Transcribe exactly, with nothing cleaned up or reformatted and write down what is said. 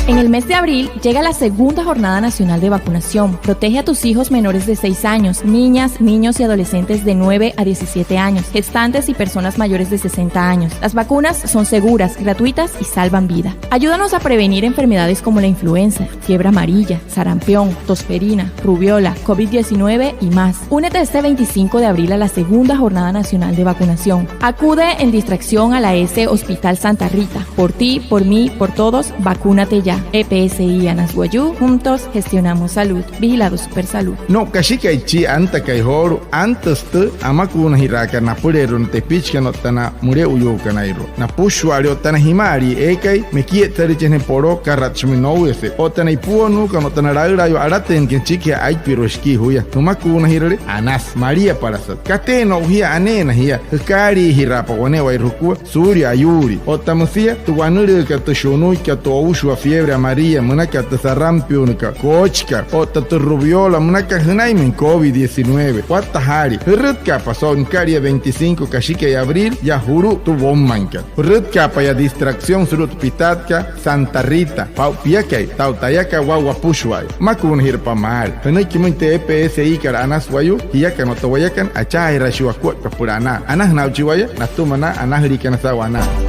En el mes de abril llega la segunda Jornada Nacional de Vacunación. Protege a tus hijos menores de seis años, niñas, niños y adolescentes de nueve a diecisiete años, gestantes y personas mayores de sesenta años. Las vacunas son seguras, gratuitas y salvan vida. Ayúdanos a prevenir enfermedades como la influenza, fiebre amarilla, sarampión, tosferina, rubéola, covid diecinueve y más. Únete este veinticinco de abril a la segunda Jornada Nacional de Vacunación. Acude en distracción a la E S E Hospital Santa Rita. Por ti, por mí, por todos, vacúnate ya. E P S I Anas Wayuu, juntos gestionamos salud. Vigilado Supersalud. No'u kashikai chi antakai joolu'u, antüsü tü amakuunajiraakat napüleerua na tepichikana otta na müle'uyuukanairua, napüshua'ale otta na jima'alii eekai mekietsaliichijee poloo karatshimain nouyase, otta na ipuonuukana otta na laülaayuu alatüinakana süchikijee aippirua shikii juya. Nümakuunajirüle, anasü, maliapalasat. Kateena o'u jia, aneena jia. Jükaaliijiraapa wane'ewai jukua suulia ayuulii. Otta müsia tü wanülüükat, tü shunuikat, tü oushua, fiebre amarilla münakat, tü sarampiónkat, koochikat otta tü rubéola münakat, jünainmüin covid diecinueve. Watta jaalii. Jürütkaapa so'u nükalia veinticinco kashikai abril yaa julu'u tü woumainkat. Jürütkaapa yaa distracción sulu'u tü pitaatkat Santa Rita, paa'u piakai, saa'u tayakai, waa'u wapüshua'aya. Nümakuunajirapa maalü. Jünüiki müin tü E P S I-kat Anas Wayuu, jiakana otta wayakana achajaajiraashii wakuaippa süpüla anaa. Anajüna aa'uchi waya natüma na anajüliikana saa'u anaa.